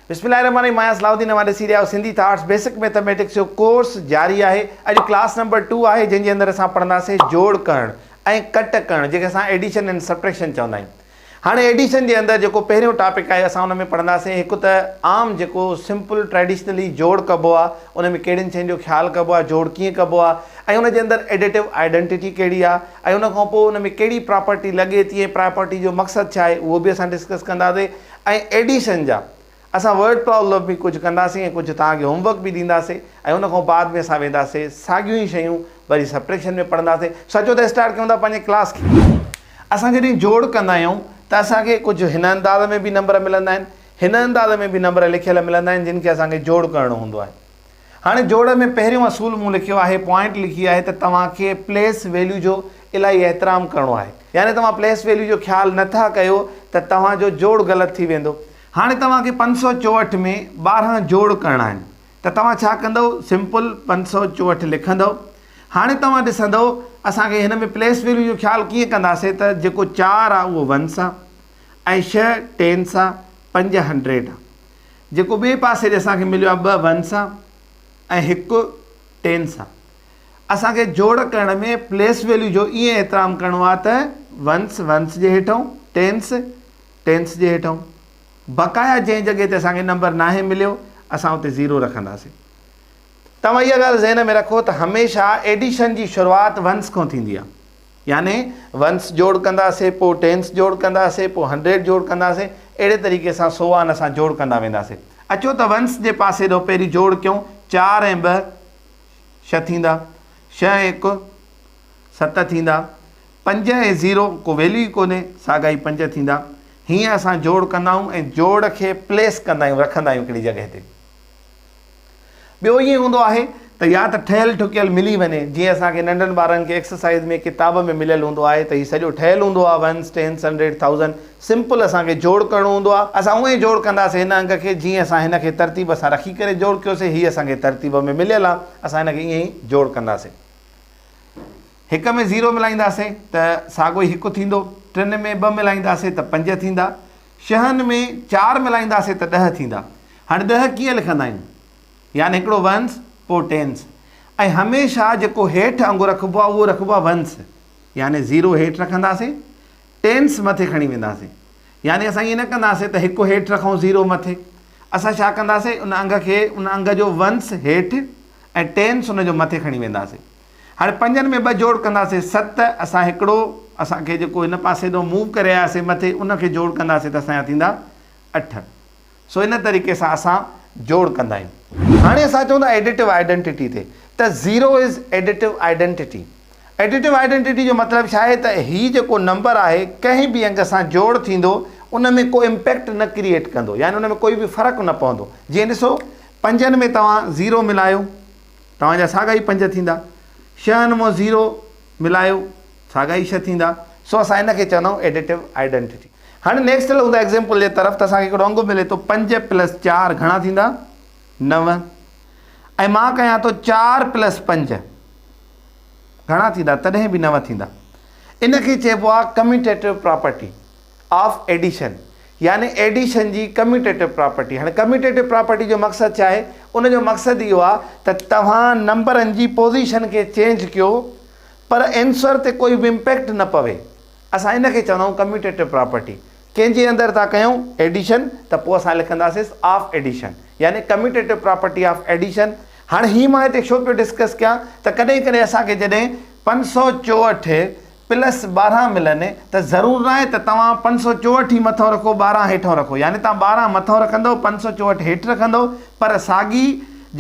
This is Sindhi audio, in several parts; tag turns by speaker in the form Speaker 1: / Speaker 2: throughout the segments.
Speaker 1: بسم الله الرحمن الرحيم مان آهيان صلاح الدين اوهان ڏسي رهيا آهيو سنڌي ٿاٽس بيسڪ ميٿاميٽڪس جو ڪورس جاري آهي اڄ ڪلاس نمبر 2 آهي جنهن جي اندر اسان پڙهنداسين جوڙ ڪرڻ ۽ ڪٽ ڪرڻ جنهن کي اسان ايڊيشن اينڊ سبٽريڪشن چوندا آهيون هاڻي ايڊيشن جي اندر جيڪو پهريون ٽاپڪ آهي اسان ان ۾ پڙهنداسين هڪ ته عام جيڪو سمپل ٽريڊيشنلي جوڙ ڪبو آهي ان ۾ ڪهڙين شين جو خيال ڪبو آهي جوڙ ڪيئن ڪبو آهي ۽ ان جي اندر ايڊيٽو آئيڊنٽيٽي ڪهڙي آهي ۽ ان کان پوء ان ۾ ڪهڙي پراپرٽي لڳي ٿي ۽ پراپرٽي جو مقصد ڇا آهي اهو به اسان ڊسڪس ڪنداسين ۽ ايڊيشن جا اسان ورڊ پرابلم به ڪجهه ڪنداسين ۽ ڪجهه توهان کي هوم ورڪ به ڏينداسين ۽ ان کان بعد ۾ اسان وينداسين ساڳيون ئي شيون وري سبٽريڪشن ۾ پڙهنداسين. سو اچو ته اسٽارٽ ڪيون ٿا پنهنجي ڪلاس کي. اسان جڏهن جوڙ ڪندا آهيون ته اسان کي ڪجهه هن انداز ۾ به نمبر ملندا آهن، هن انداز ۾ به نمبر لکيل ملندا آهن جن کي اسان کي جوڙ ڪرڻو هوندو آهي. هاڻي جوڙ ۾ پهريون اصول مون لکيو آهي، پوائنٽ لکي آهي ته توهان کي پليس ويليو جو الاهي احترام ڪرڻو آهي. يعني توهان پليس ويليو جو خيال نه ٿا ڪيو ته توهان جو جوڙ غلط ٿي ويندو. هاڻي توهان کي 564 ۾ 12 جوڙ ڪرڻا آهن ته توهان ڇا ڪندؤ سمپل 564 لکندؤ. هاڻي توهان ڏسندؤ اسان کي هن ۾ پليس ويليو جو خيال ڪيئن ڪنداسين ته جيڪو چار آهي اهو ونس آهي ۽ ڇهه ٽينس آهي پنج هنڊريڊ آهي. جيڪو ٻئي پاسي ڏي اسان کي مليو آهي ٻه ونس ۽ هڪ ٽينس آ. اسان کي جوڙ ڪرڻ ۾ پليس ويليو جو ائين احترام ڪرڻو آهي ته ونس ونس جي هيٺئون، ٽينس ٽينس جي هيٺئون. بقايا جنهن جڳهه تي اسان کي نمبر ناهي مليو اسان اتي زيرو رکنداسين. توهان اها ڳالهه ذهن ۾ رکو ته هميشه ايڊيشن جي شروعات ونس کان ٿيندي آهي. يعني ونس جوڙ ڪنداسين پوء ٽينس جوڙ ڪنداسين پوء هنڊريڊ جوڙ ڪنداسين اهڙي طريقي سان سو آن اسان جوڙ ڪندا وينداسين. اچو ته ونس جي پاسي ڏو پهرين جوڙ ڪيون چار ۽ ٻه ڇهه ٿيندا ڇهه ۽ هڪ ست ٿيندا پنج ۽ زيرو ڪو ويليو ئي ڪونهي ساڳا ئي پنج ٿيندا هيئن اسان جوڙ ڪندا آهيون ۽ جوڙ کي پليس ڪندا آهيون رکندا آهيون هڪڙي جڳهه تي. ٻيو ائين هوندو آهي ته يا ته ٺهيل ٺڪيل ملي وڃي، جيئن اسان کي ننڍن ٻارن کي ايڪسرسائيز ۾ ڪتاب ۾ مليل هوندو آهي ته هي سڄو ٺهيل هوندو آهي ones, tens, hundred, thousand, simple اسان کي جوڙ ڪرڻو هوندو آهي. اسان اونئين ئي جوڙ ڪنداسين هن انگ کي جيئن اسان هن کي ترتيب سان رکي ڪري جوڙ ڪيوسين، هي اسان کي ترتيب ۾ مليل آهي، اسان هن کي ائين ئي جوڙ ڪنداسين. هڪ ۾ زيرو ملائينداسين ته ساڳو ئي هڪ ٿيندو، ٽن ۾ ٻه ملائينداسين ته پنج ٿيندا، ڇهن ۾ چار ملائينداسين ته ڏهه ٿيندا. هاڻي ڏهه ڪيئن لکندا آهيون؟ يعني هڪڙو ونس پوء ٽينس ۽ هميشه جيڪو هيٺ انگ رکبو آهي اهو رکبو آهي ونس يعني زيرو هيٺ رکنداسين ٽينس مٿي کڻي وينداسين يعني اسان ائين نه ڪنداسين ته هڪ هيٺ رکون زيرو مٿي اسان ڇا ڪنداسين ان انگ کي ان انگ جو ونس هيٺ ۽ ٽينس ان جو مٿي کڻي وينداسين هاڻي پنجن ۾ ٻه جوڙ ڪنداسين ست اسان هڪڙو اسان کي جيڪو هن پاسي ڏو موو ڪري آياسين مٿي ان کي جوڙ ڪنداسين ته اسان جا ٿيندا اٺ. سو ان طريقي سان اسان جوڙ ڪندا آهيون. هاڻي اسان اچون ٿا ايڊيٽو آئيڊنٽيٽي تي ته zero is additive identity. Additive identity جو مطلب ڇا آهي ته هي جيڪو نمبر آهي ڪنهن به انگ سان جوڙ ٿيندو ان ۾ ڪو امپيڪٽ نه ڪريئيٽ ڪندو يعني ان ۾ ڪوئي به فرق نه پوندو. جيئن ڏسو پنجن ۾ توهان زيرو ملايو توهان جا ساڳا ئي پنج ٿيندا. ڇهن مان زيرو ملايو ساڳا ئي ڇهه ٿيندا. سو اسان ان کي چوندا آهيون ايڊيٽو آئيڊنٽيٽي. هاڻي نيڪسٽ هلون ٿا ايگزيمپل جي طرف ته اسان کي هڪڙو انگ ملي ٿو پنج پلس چار گهڻا ٿيندا نو ۽ مان ڪيان ٿو چار پلس پنج گهڻا ٿيندا تڏهن به نو ٿيندا. ان کي چئبو آهي ڪميوٽيٽو پراپرٽي آف ايڊيشن يعني ايڊيشن جي ڪميوٽيٽو پراپرٽي. هاڻي ڪميوٽيٽو پراپرٽي جو مقصد ڇا آهي؟ ان جو مقصد اهو آهي ته توهان نمبرن جي پوزيشن کي چينج ڪيو پر اينسر تي ڪوئي به امپيڪٽ نه پوي. اسان ان کي چوندا آهيون ڪميوٽيٽو پراپرٽي. ڪنهن جي اندر ٿا ڪيون ايڊيشن ته پوء اسان لکنداسيس آف ايڊيشن يعني ڪميوٽيٽو پراپرٽي آف ايڊيشن. هاڻي هي مان هتي ڇو پيو ڊسڪس ڪيان ته ڪڏهن ڪڏهن اسان کي جڏهن 564 پلس 12 ملن ته ضرور ناهي ته توهان 564 ئي مٿئون رکو 12 هيٺئون رکو يعني توهان 12 مٿئون رکندؤ 564 هيٺ رکندؤ پر ساڳي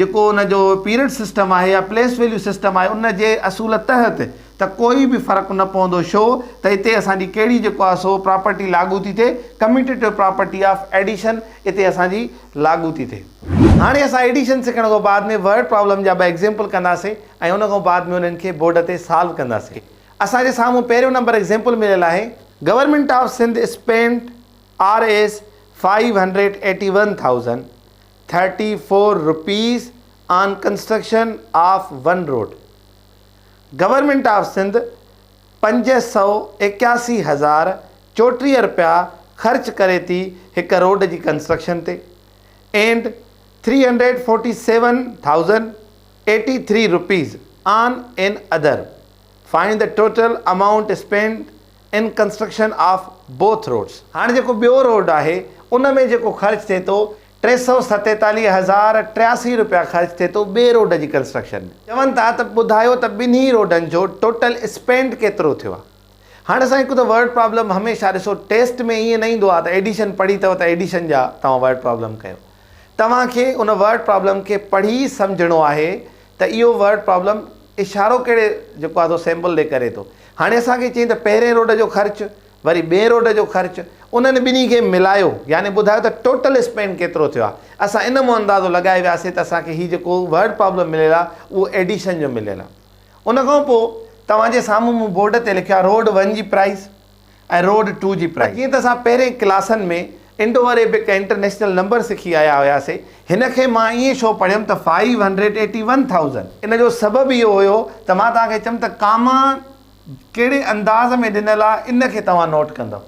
Speaker 1: جيڪو ان جو پيريڊ سسٽم آهي يا پليس ويليو سسٽم آهي ان جي اصول تحت ته ڪوئي به فرق نه پوندو شو ته اتي اسان جي ڪهڙي جيڪو آهي سو پراپرٽي لاڳو ٿي ٿئي ڪميوٽيٽو پراپرٽي آف ايڊيشن اتي اسان جي لاڳو ٿي ٿئي. هاڻي اسان ايڊيشن سکڻ کان بعد ۾ ورڊ پرابلم جا ٻه ايگزيمپل ڪنداسين ۽ ان کان بعد ۾ انهن کي بورڊ تي سالو ڪنداسين. اسان جي سامهون پهريون نمبر ايگزيمپل مليل آهي. Government of Sindh spent R S 581,034 rupees on construction of one road. Government of Sindh 581,034 رپيا خرچ ڪري ٿي هڪ روڊ جي ڪنسٽرڪشن تي. And 347,083 rupees on an other. Find the total amount spend in construction of both roads. هاڻي جيڪو ٻيو روڊ آهي ان ۾ جيڪو خرچ ٿئي ٿو 347,083 رپيا خرچ ٿئي ٿو ٻئي روڊ جي ڪنسٽرڪشن ۾. چون ٿا ته ٻڌايو ته ٻنهي روڊن جو ٽوٽل اسپينڊ ڪيترو ٿيو آهي. هاڻي اسان هڪ ته ورڊ پرابلم هميشه ڏسو ٽيسٽ ۾ ائين نه ايندو آهي ته ايڊيشن پڙهي اٿو ته ايڊيشن جا توهان ورڊ پرابلم ڪيو. توهان کي ان ورڊ پرابلم کي پڙهي سمجهڻو آهي ته اهو ورڊ پرابلم اشارو ڪهڙي جيڪو آهي سو سيمبل ڏي ڪري ٿو. هاڻي اسان کي چئين ته پهرين روڊ جو خرچ وري ٻئين روڊ جو خرچ انهن ٻنهي کي ملايو يعني ٻڌايو ته ٽوٽل اسپينڊ ڪيترو ٿيو آهي. اسان ان مون اندازو لڳائي وياسي ته اسان کي هي جيڪو ورڊ پرابلم مليل آهي اهو ايڊيشن جو مليل آهي. ان کان پوء توهان جي سامهون مون بورڊ تي لکيو آهي روڊ ون جي پرائيس ۽ روڊ ٽو جي پرائيس. جيئن ته اسان پهرين ڪلاسن ۾ انڊو عريبڪ ۽ انٽرنيشنل نمبر سکي آيا هياسي، هن کي مان ائين ڇو پڙهيم ته five hundred eighty one thousand. ان جو سبب اهو هيو ته مان توهان کي چيم ته ڪاما ڪهڙي انداز ۾ ڏنل آهي ان کي توهان نوٽ ڪندؤ.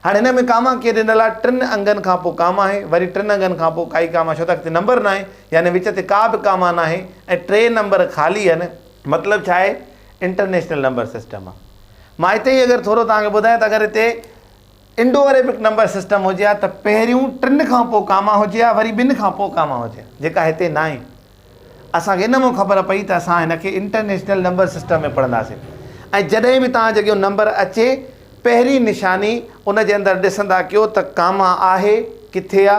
Speaker 1: هاڻي هن ۾ ڪاما ڪيئن ڏنل آهي، ٽن انگن کان پوء ڪاما آهي، وري ٽن انگن کان پوء ڪائي ڪاما ڇو ته اڳتي نمبر ناهي، يعني وچ تي ڪا به ڪاما ناهي ۽ ٽي نمبر خالي آهن، مطلب ڇا آهي انٽرنيشنل نمبر سسٽم آهي. مان هتي ئي اگر ٿورو توهان کي ٻڌايان ته اگر هتي انڊو عريبڪ نمبر سسٽم هجي ها ته پهريون ٽن کان پوء ڪاما هجي ها وري ٻن کان پوء ڪاما هجي ها جيڪا هتي ناهي. اسان کي ان مان خبر پئي ته اسان هن کي انٽرنيشنل نمبر سسٽم ۾ پڙهنداسين ۽ جڏهن به توهان جي اڳيون نمبر اچي پهرين نشاني ان جي اندر ڏسندا ڪيو ته ڪاما آهي ڪٿي آ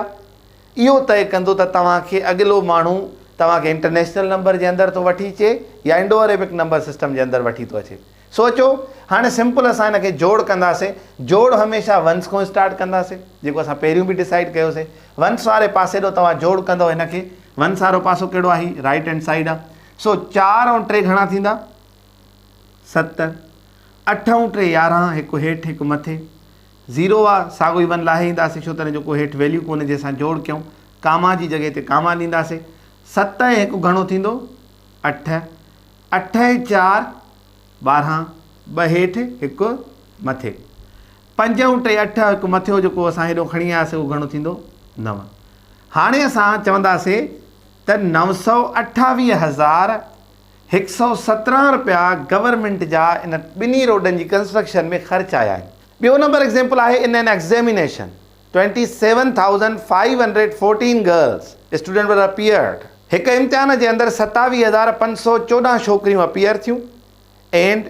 Speaker 1: اهو طئي ڪندو ته توهان کي اڳلو ماڻهو توهان کي انٽرنيشنل نمبر جي اندر ٿو وٺي اچي يا انڊو عريبڪ نمبر سسٽم جي اندر وٺي ٿو اچي. سو اچو هاڻي سمپل اسان هن کي جوڙ ڪنداسين. جوڙ هميشه ونس کان اسٽارٽ ڪنداسين جيڪو اسان پهريون به ڊسائيڊ ڪيوسين. ونس واري پاسي ڏو توهان جوڙ ڪندو هن کي. ونس وارو پاسو ڪهڙو آهي؟ هي رائيٽ هينڊ سائيڊ آهي. سو 4 ۽ 3 گهڻا ٿيندا؟ 7. 8 ۽ 3 11، هڪ هيٺ هڪ مٿي. زيرو آ ساڳو ئي ون لاهي اينداسين ڇو ته هن جو ڪو هيٺ ويليو ڪونهي جنهن سان جوڙ ڪيون. ڪاما جي جڳهه تي ڪاما ڏينداسين. 7 ۽ 1 گهڻو ٿيندو؟ 8. 8 ۽ 4 12، ٻه هيٺ هڪ مٿي. 5 ۽ 3 8، هڪ مٿيو جيڪو اسان هيڏو کڻي آياسين اهو گهڻو ٿيندو؟ 9. هاڻي اسان چونداسين ته 928,117 رپيا گورنمينٽ جا ان ٻنهي روڊن جي ڪنسٽرڪشن ۾ خرچ آيا آهن. ٻيو نمبر ايگزيمپل آهي in an examination 27,514 girls student were appeared هڪ امتحان جي اندر 27,514 ڇوڪريون اپيئر ٿيون اينڊ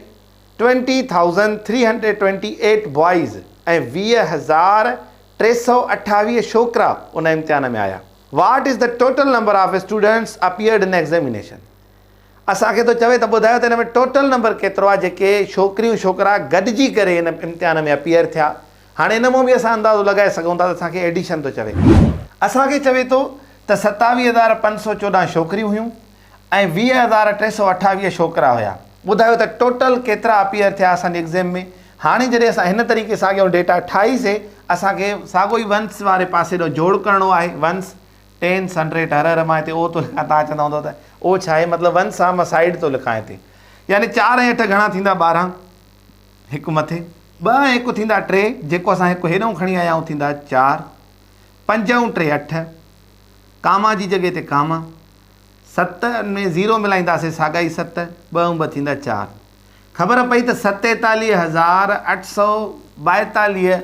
Speaker 1: 20,328 بوائز ۽ 20,328 ڇوڪرا ان امتحان ۾ آيا. What is the total number of students appeared in examination اسان کي ٿو چوي ته ٻڌايو ته ان ۾ ٽوٽل نمبر ڪيترو آهي جيڪي ڇوڪريون ڇوڪرا گڏجي ڪري ان امتحان ۾ اپيئر ٿيا. هاڻي ان مان به اسان اندازو لڳائي سگهون ٿا ته اسان کي ايڊيشن ٿو چوي. اسان کي چوي ٿو ته 27,514 ڇوڪريون هيون ۽ 20,328 ڇوڪرا هيا. ٻڌايو ته ٽوٽل ڪيترا اپيئر ٿيا اسان جي ايگزيم ۾. هاڻي جڏهن اسان هن طريقي ساڳيو ڊيٽا ٺاهي سي اسان کي ساڳو ئي ونس واري پاسي ڏانهن جوڙ ڪرڻو آهي. ونس، ٽينس، هنڊريڊ، هر هر مان هتي او ٿو لکان توهان چوندا هوندؤ ته او ڇا آهي مطلب ونس آهي مان سائيڊ ٿو لکان هتي. يعني 4 ۽ 8 گهڻا ٿيندا 12. هڪ مٿي. ٻه ۽ هڪ ٿيندا ٽي، جيڪو اسان هڪ هيڏانهون کڻي آيا آهيون ٿيندا چار. پنج ۽ ٽي اٺ. ڪاما جي جڳهه تي ڪاما. ست ۾ زيرو ملائينداسين ساڳا ئي ست، ٻه ۽ ٻه ٿيندا چار. خبر پئي ته 47842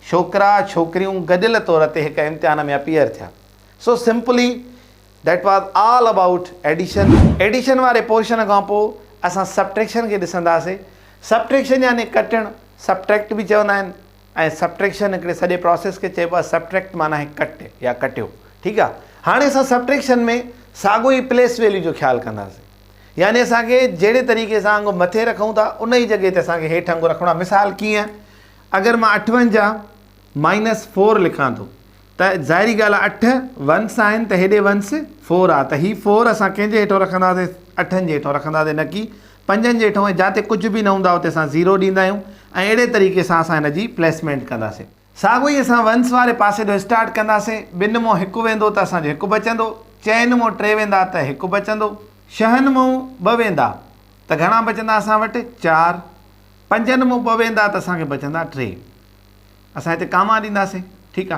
Speaker 1: ڇوڪرا ڇوڪريون گڏيل طور تي هڪ امتحان ۾ اپيئر ٿيا. So simply That was all about addition. Addition واري پورشن کان پوء اسان سبٽريڪشن کي ڏسنداسين. سبٽريڪشن يعني ڪٽڻ، Subtract به چوندا آهن ۽ سبٽريڪشن هڪڙي سڄي پراسيس کي چئبو آهي. سبٽريڪٽ معنيٰ آهي ڪٽ يا ڪٽيو. ٺيڪ آهي. هاڻي اسان سبٽريڪشن ۾ ساڳو ئي پليس ويليو جو خيال ڪنداسين. يعني اسان کي جهڙي طريقي سان انگ مٿي رکون ٿا ان ئي جڳهه تي اسان کي هيٺ انگ رکڻو آهي. مثال ڪيئن؟ اگر مان 58 مائنس فور لکان ٿو ته ظاهري ڳالهه آهي اٺ ونس آهن ته هيڏي ونس فور آهي ته هي فور اسان ڪنهن جي هيٺون رکنداسين اٺن جي هيٺون رکنداسين نه ڪي پنجن جي هيٺون ۽ جاتي ڪجهه به نه هوندو آهي اتي اسان زيرو ڏيندا آهيون ۽ اهڙي طريقي سان اسان هن جي پليسمينٽ ڪنداسين. ساڳو ئي اسان ونس واري پاسي ڏو اسٽارٽ ڪنداسين ٻن مون هڪ ويندو ته اسان جو هڪ بچندو چئن مون ٽي ويندا ته هڪ بچندو ڇهن مون ٻه ويندا ته گهڻا بچندا اسان وٽ چار پنجن مون ٻه ويندا ته اسان کي بچندا ٽي. اسان هتي ڪاما ڏينداسين ٺيڪ آ.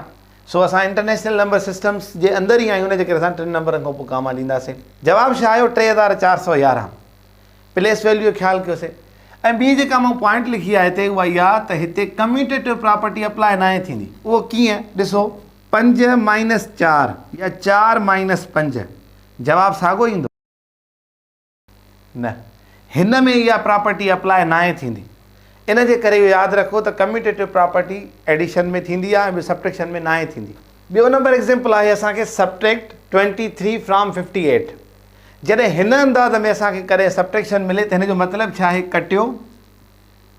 Speaker 1: سو اسان انٽرنيشنل نمبر سسٽمس جي اندر ئي آهيون ان جي ڪري اسان ٽن نمبرن کان پوء ڪاما ڏينداسين. جواب ڇا آيو 3411. پليس ويليو جو خيال ڪيوسين ۽ ٻي جيڪا مون پوائنٽ لکي آهي هتي اها اها ته هتي ڪميوٽيٽو پراپرٽي اپلاء ناهي ٿيندي. اهو ڪيئن؟ ڏسو پنج مائنس چار يا چار مائنس پنج جواب ساڳو ايندو؟ نه، هن ۾ اها پراپرٽي اپلاء ناهي ٿيندي. ان جي ڪري اهو ياد رکو ته ڪميوٽيٽو پراپرٽي ايڊيشن ۾ ٿيندي آهي ۽ ٻيو سبٽريڪشن ۾ ناهي ٿيندي. ٻيو نمبر ايگزيمپل آهي اسان کي سبٽريڪٽ 23 فرام 58 جڏهن هن انداز ۾ اسان کي ڪڏهن سبٽريڪشن ملي ته هن جو مطلب ڇا آهي ڪٽيو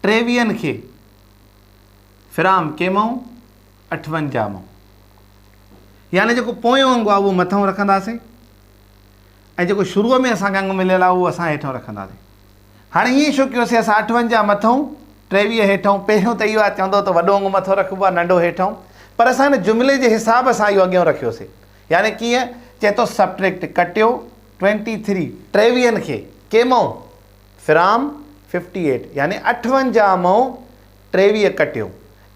Speaker 1: ٽيويهن کي فرام ڪيمئون اٺونجاهه مئون يعني جيڪو پويون انگ آهي اهو مٿئون رکنداسين ۽ جيڪو شروع ۾ اسان کي انگ مليل آهي اهو اسان هيٺئون رکنداسين. هاڻي ائين ڇو ڪيوسين اسان 58 مٿئون 23 هيٺئون پهريون ته اهو آهي چوندو ته وڏو انگ مٿو رکبو آهي ننڍو هيٺئون پر اسان هن جملي جي حساب سان اهو اڳيون رکيوسين يعني ڪيئن چئي ٿو سبٽريڪٽ ڪٽيو 23 ٽيويهن کي ڪيمئون فرام 58 يعني 58 مئون 23 ڪٽيو.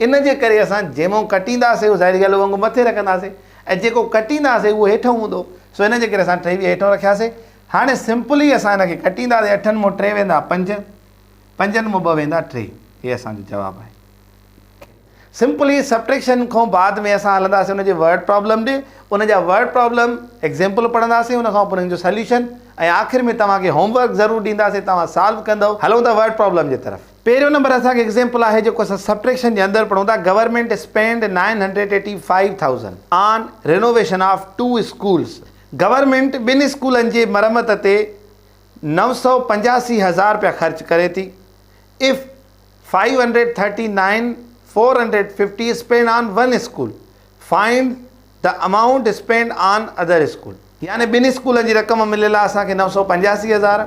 Speaker 1: ان جي ڪري اسان جنهن مئون ڪٽينداسين اهو ظاهري ڳالهه اهو انگ مٿي رکنداسين ۽ جيڪو ڪٽينداسين اهو هيٺئون هوندو. سو ان جي ڪري اسان 23 هيٺئون رکياسين. هاڻي سمپلي اسان ان کي ڪٽينداسين اٺن مئون ٽي ويندا پنج، پنجن مئون ٻه ويندا ٽي. هي اسان جو جواب آهي. سمپلي سبٽريڪشن کان بعد ۾ اسان هلنداسين ان جي ورڊ پرابلم ڏي. ان جا ورڊ پرابلم ايگزيمپل پڙهنداسين ان کان پوء انهن جو سليوشن ۽ آخر ۾ توهان کي هوم ورڪ ضرور ڏينداسين توهان سالو ڪندؤ. هلون ٿا ورڊ پرابلم جي طرف. پهريون نمبر اسان کي ايگزيمپل آهي جيڪو اسان سبٽريڪشن جي اندر پڙهون ٿا government spend 985 thousand on renovation of two schools government ٻن اسڪولن جي مرمت تي 985 هزار رپيا خرچ ڪري ٿي if 539 450 spend on one school find the amount spend on other school يعني ٻن اسڪولن جي رقم مليل آهي اسان کي 985 هزار.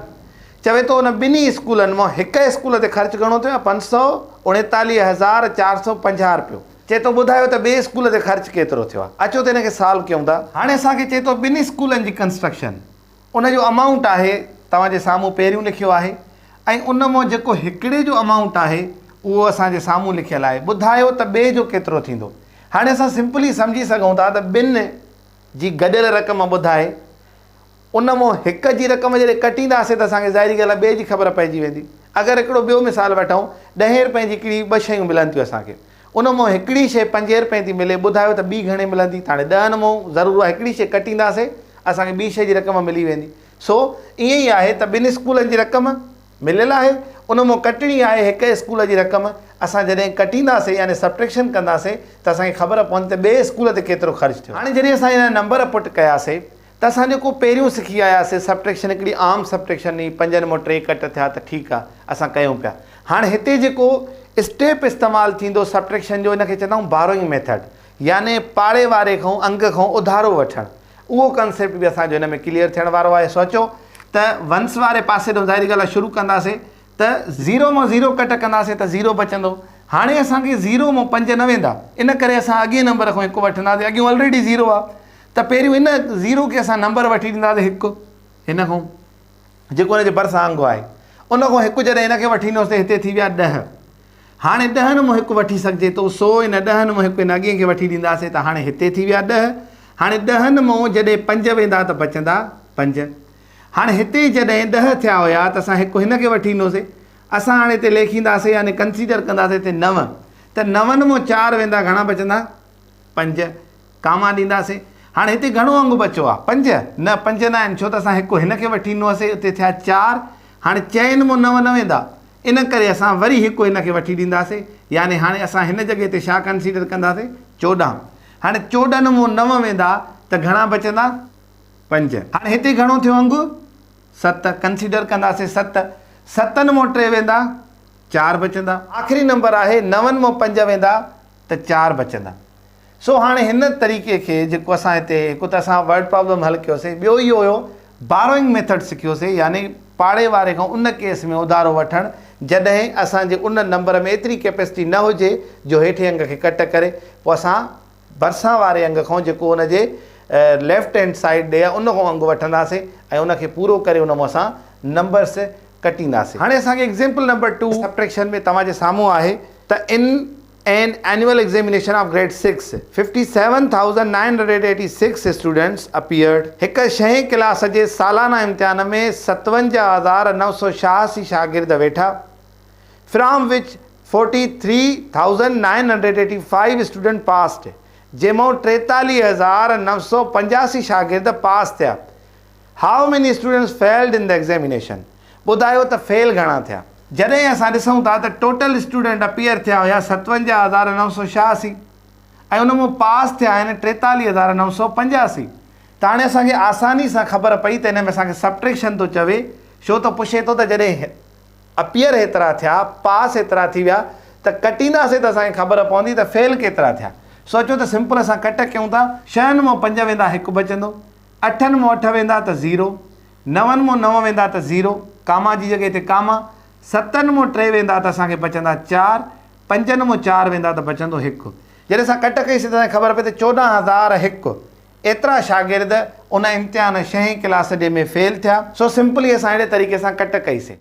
Speaker 1: چوي ٿو ان ٻنهي اسڪولن مان هڪ اسڪول تي خرچ گهڻو ٿيو آهي 539450 رپيو. چئي ٿو ٻڌايو ته ٻئي اسڪول تي خرچ ڪيترو ٿيو آهي. اچو ته ان کي سالو ڪيون ٿا. هاڻي اسان کي چئي ٿو ٻن اسڪولن جي ڪنسٽرڪشن ان جو امائونٽ آهي توهان جي سامهون پهريون لکيو آهي ۽ ان مان جيڪو هڪڙي جو امائونٽ آهي اهو اسان جي سامهون لکيل آهي ٻڌايو ته ٻئي جو ڪيترو ٿيندو. هاڻي اسان سمپلي سمجهي سگهون ٿا ته ٻن جي گڏيل رقم ٻڌائي ان مان هڪ جي رقم جڏهن ڪٽينداسين ته اسان کي ظاهري ڳالهه آهي ٻئي جي خبر پئجي ويندي. اگر هڪڙو ٻيو مثال وٺون ڏهين رپين جي هڪڙي ٻه شيون ملن ٿيون اسان کي ان مان هڪڙي شيء پنجين رپين ٿي ملي ٻڌايو ته ٻي گهڻي ملندي ته هاڻي ڏهن مان ضرور اها هڪڙي شيء ڪٽينداسين اسان کي ٻي شيء جي رقم ملي ويندي سو ائين ئي آهي ته ٻن اسڪولن جي رقم مليل آهي ان مان ڪٽڻي آهي هڪ اسڪول جي رقم اسان جڏهن ڪٽينداسين يعني سبٽريڪشن ڪنداسين ته اسان کي خبر پوندي ته ٻئي اسڪول تي ڪيترو خرچ ٿيو. هاڻي جڏهن اسان اهي نمبر پٽ ڪياسين ته اسان جيڪو پهريون سکي آياسين سبٽريڪشن هڪڙي عام سبٽريڪشن هئي پنجن مان ٽي ڪٽ ٿيا ته ٺيڪ آهي اسان ڪيون پيا هاڻي هتي جيڪو اسٽيپ استعمال ٿيندو سبٽريڪشن جو ان کي چوندا آهيون باروئنگ ميٿڊ يعني پاڙي واري کان انگ کان اڌارو وٺڻ اهو ڪنسيپٽ به اسان جو هن ۾ ڪليئر ٿيڻ وارو آهي. سو اچو ته ونس واري پاسي ڏانهن ظاهري ڳالهه آهي شروع ڪنداسين ته زيرو مان زيرو ڪٽ ڪنداسين ته زيرو بچندو. هاڻي اسان کي زيرو مان پنج نه ويندا ان ڪري اسان اڳئين نمبر کان هڪ وٺنداسين اڳيون الريڊي زيرو آهي ته پهريون ان زيرو کي اسان نمبر وٺي ڏينداسين هڪ هن کان جيڪو ان جي ڀرسان انگ آهي ان کان هڪ جڏهن هن کي وٺي ڏنوسين هتي ٿي ويا ڏهه. هاڻي ڏهن مان هڪ وٺي سگهجي ٿو، سو ان ڏهن مان هڪ ان اڳئين کي وٺي ڏينداسين ته هاڻي هتي ٿي ويا ڏهه. هاڻي ڏهن مان جڏهن پنج ويندا ته بچندا پنج. هاڻي هتي جڏهن ڏهه ٿيا هيا ته اسان هڪ هن کي وٺي ڏنوسين. اسان هاڻي هتي ليکينداسين يعني ڪنسيڊر ڪنداسين هتي نو ته نون مان چار ويندا گهڻا بچندا؟ پنج. ڪاما ڏينداسين. هاڻي هتي گهڻو انگ بچيو آهي؟ پنج؟ نه پنج نه آهن ڇو ته اسان هڪ هن کي وٺي ڏنوسين اتي ٿيا چار. هاڻي چئن مان نو نه ويندا. ان ڪري اسان وري هڪ هن کي وٺي ڏينداسين يعني هاڻي اسان هن جڳهه تي ڇا ڪنسيڊر ڪنداسين؟ 14. هاڻي 14 مون نو ويندا ته گهڻا بچندا؟ پنج. هاڻي هتي گهڻو ٿيو انگ؟ ست. ڪنسيڊر ڪنداسين ست. ستن مون ٽي ويندا چار بچندا. آخري نمبر آهي نون مون پنج ويندا ته چار بچندا. سو هاڻي هن طريقي کي جيڪو اسان هتي هڪ ته اسان ورڊ پرابلم حل ڪيوسين ٻيو اهو هيو باروئنگ ميٿڊ سکيوسين يعني پاڙي واري کان ان ڪيس ۾ اڌارو وٺڻ جڏهن اسان جي ان نمبر ۾ ايتري ڪيپيسٽي نه هجي جو هيٺين انگ کي ڪٽ ڪري پوء اسان ڀرسان واري انگ کان جيڪو ان جي ليفٽ هينڊ سائيڊ ڏي آهي ان کان انگ وٺنداسين ۽ ان کي پورو ڪري ان مان اسان نمبرس ڪٽينداسين. هاڻي اسان کي ايگزيمپل نمبر ٽو سبٽريڪشن ۾ توهان جي سامهون آهي ته ان. An annual examination of grade 6, 57,986 students appeared. هڪ ڇهين ڪلاس جي سالانه امتحان ۾ 57986 شاگرد ويٺا. From which 43,985 student passed, جنهن مان 43985 شاگرد پاس ٿيا. How many students failed in the examination? ٻڌايو ته فيل گهڻا ٿيا؟ جڏهن اسان ڏسون ٿا ته ٽوٽل اسٽوڊنٽ اپيئر ٿيا هيا 57986 ۽ ان مان پاس ٿيا آهن 43985 ته هاڻي اسان کي آساني سان خبر پئي ته ان ۾ اسان کي سبٽريڪشن ٿو چوي ڇو ته پڇي ٿو ته جڏهن اپيئر هيترا ٿيا پاس هيترا ٿي ويا ته ڪٽينداسين ته اسان کي خبر پوندي ته فيل ڪيترا ٿيا سو اچو ته سمپل اسان ڪٽ ڪيون ٿا ڇهن مان پنج ويندا هڪ بچندو اٺن مان اٺ ويندا ته زيرو، نون مان نو ويندا ته زيرو، ڪاما جي جڳهه تي ڪاما، ستن مان ٽي ويندا ته اسان کي بچندا چار، پنجن مان چار ويندا ته بچندو هڪ. جڏهن اسان ڪٽ ڪئي سين ته اسان کي خبر پئي ته 14001 ايترا شاگرد ان امتحان ڇهين ڪلاس جي ۾ فيل ٿيا. سو سمپلي اسان اهڙي طريقي سان ڪٽ ڪئي سين.